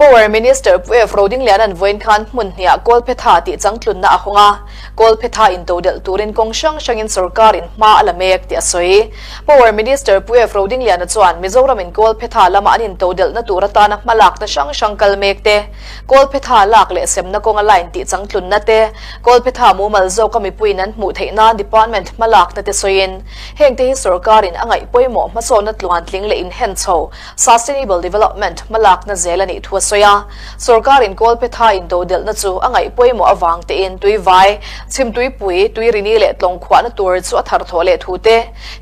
Power Minister Pu F. Rodingliana'n vawiin khan hmun hniah Kawlphetha tih changtlunna a hawng a, Kawlphetha intodelh turin kawng hrang hrangin sorkarin hma a la mek tih a sawi. Power Minister Pu F. Rodingliana chuan Mizoramin Kawlphetha lama an intodelhna tur atana hmalakna hrang hrang kal mek te, Kawlphetha lak leh semna kawnga line tih changtlunna te, Kawlphetha mumal zawka mipuiin an hmuh theih nan department hmalakna te sawiin hengte hi sorkarin a ngaih pawimawh hmasawnna tluantling leh inhenchho Sustainable Development hmalakna zel a nih thu a sawi a. Sorkarin Kawlphetha intodelhna chu a ngaih pawimawh avang tein tuivai, chhimtuipui, tuirini leh tlawngkhuahna tur chu a tharthawh leh thu te,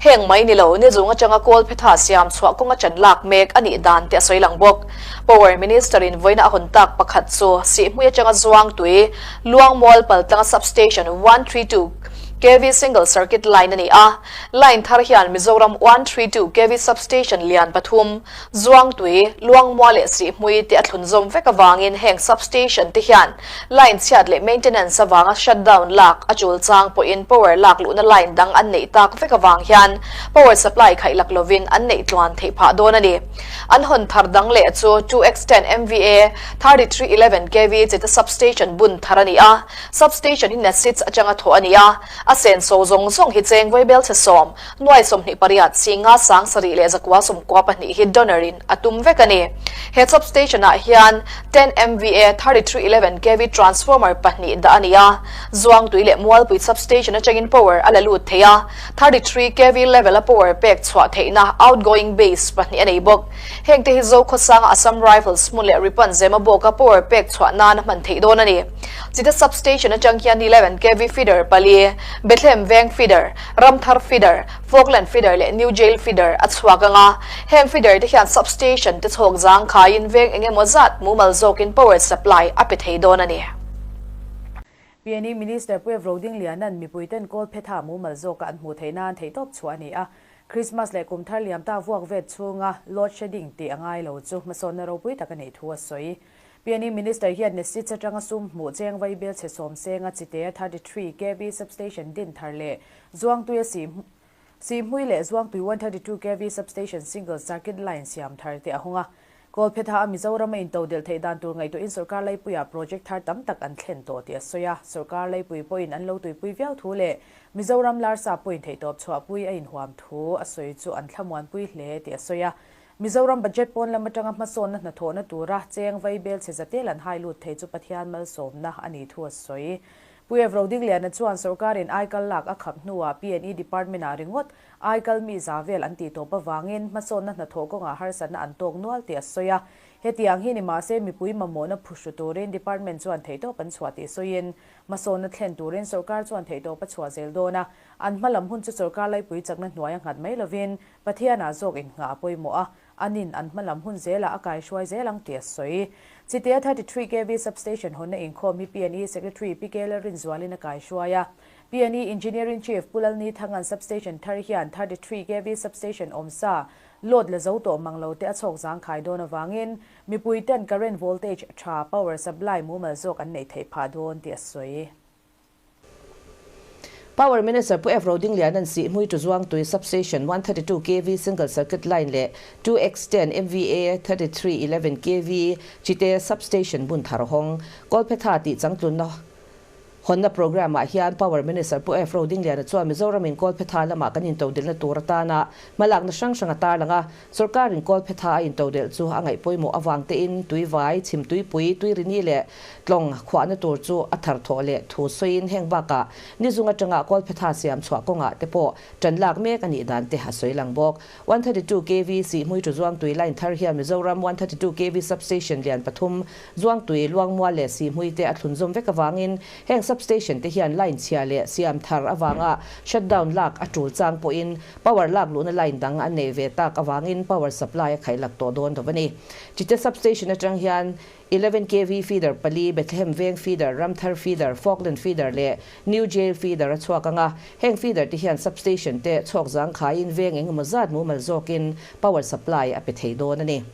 heng mai ni lo, nizung atanga Kawlphetha siam chhuah kawnga chan lak mek a nih dan te a sawi lang bawk. Power Minister-in vawiina a hawn tak pakhat chu Sihhmui atanga Zuangtui, Luangmual paltlanga Substation 132 kv Single Circuit Line a ni a. Line thar hian Mizoram 132 kv Substation lian pathum, Zuangtui, Luangmua leh Sihhmui te a thlunzawm vek avangin heng substation te hian line chhiat leh maintenance avanga shutdown lak a chul chang pawhin power lak luhna line dang an neih tak vek avang hian power supply khaih lak lovin an neih tluan theih phah dawn a ni. An hawn thar dang leh chu 2x10 MVA 3311 kv Chita Substation bun thar a ni a, substation hi Nasits atanga thawh a ni a. A senso zawng zawng hi cheng vaibel chhe sawm, nuai 28, singa sang sarih leh zakua 92 hi donor in a tum vek a ni. He substation ah hian 10 MVA 3311 kv transformer pahnih dah a ni a, Zuangtui leh Mualpui substation atangin power a la lut thei a, 33 kv level a power pek chhuah theihna outgoing base pahnih a nei bawk. Hengte hi Zokhawsanga Assam Rifles hmun leh Ripon Zemabawka power pek chhuah nan a hman theih dawn a ni. Chita Substation atang hian 11 kv feeder pali, Bethlehem Veng feeder, Ramthar feeder, Falkland feeder leh New Jail feeder a chhuak ang a. Heng feeder te hian substation te chhawk zangkhaiin veng eng emaw zat mumal zawkin power supply a pe thei dawn a ni. PNE Minister Pu Evro Dingliana'n mipuiten Kawlphetha mumal zawka an hmuh theih nan theihtawp chhuah a ni a. Christmas leh kum thar liam ta vuak vet chhunga load shedding tih a ngai lo chu hmasawnna ropui tak a nih thu a sawi. PNE Minister hian Nesits atanga sum hmuh cheng vaibel chhe sawm senga Chitea 33 kv substation din thar leh Zuangtuia Sihhmui leh Zuangtui 132 kv substation single circuit line siam thar te a hawng a. Kawlphetha a Mizoram a intodelh theih dan tur ngaihtuahin sorkar laipuiah project thar tam tak an thlen tawh tih a sawi a. Sorkar laipui pawhin an lo tuipui viau thu leh Mizoram larsa pawhin theihtawp chhuahpui a inhuam thu a sawi chu an thlamuanpui hle tih a sawi a. Mizoram budget pawn lam atanga hmasawnna hnathawhna tura cheng vaibel chhe zatel an hai lut thei chu Pathian malsawmna a nih thu a sawi. Pu Evro Dingliana chuan sorkarin aikal lak a khap hnuah PNE department-ah ringawt aikal mi za vel an tih tawp avangin hmasawnna hnathawh kawngah harsatna an tawk nual tih a sawi a. Hetiang hi ni mahse mipui mamawhna phuhru turin department chuan theihtawp an chhuah tih sawiin hmasawnna thlen turin sorkar chuan theihtawp a chhuah zel dawn a. An hmalam hun chu sorkar laipui chakna hnuaia nghat mai lovin Pathianah zawk innghah a pawimawh a, anin an hmalam hun zelah a kaihruai zel ang tih a sawi. Chitea 33 kv Substation hawnna inkhawm hi PNE Secretary Pi Kela Rinzualin a kaihruai a. PNE Engineering Chief Pu Lalni Thangan Substation thar hian 33 kv Substation awmsa load la zo tawh mang lo te a chhawk zangkhai dawn avangin mipui ten current voltage tha power supply mumal zawk an neih theih phah dawn tih a sawi. Power Minister Pu F. Rodingliana'n Sihhmui to Zuangtui Substation 132 kv Single Circuit Line leh 2X10 MVA 3311 kv Chite Substation bun thar hawng Kawlphetha tih changtlunna hawnna programme ah hian Power Minister Pu F. Rodingliana chuan Mizoramin Kawlphetha lamah kan intodelhna tur atana hmalakna hrang hrang a tarlang a. Sorkarin Kawlphetha a intodelh chu a ngaih pawimawh avang tein tuivai, chhimtuipui, tuirini leh tlawng khuahna tur chu a thar thawh leh thu sawiin heng bakah nizung atanga Kawlphetha siam chhuah kawngah te pawh tan lak mek a nih dan te a sawi lang bawk. 132 kv Sihhmui to Zuangtui line thar hian Mizoram 132 kv substation lian pathum Zuangtui, Luangmual leh Sihhmui te a thlunzawm vek avangin heng substation te hian line chhia leh siam thar avanga shutdown lak a tul chang pawhin Power lak luhna line dang an nei ve tak avangin power supply a khaih lak tawh dawn lo a ni. Chite Substation atang hian 11 kv feeder pali, Bethlehem Veng feeder, Ramthar feeder, Falkland feeder leh New Jail feeder a chhuak ang a. Heng feeder te hian substation te chhawk zangkhaiin veng engemaw zat mumal zawkin power supply a pe thei dawn a ni.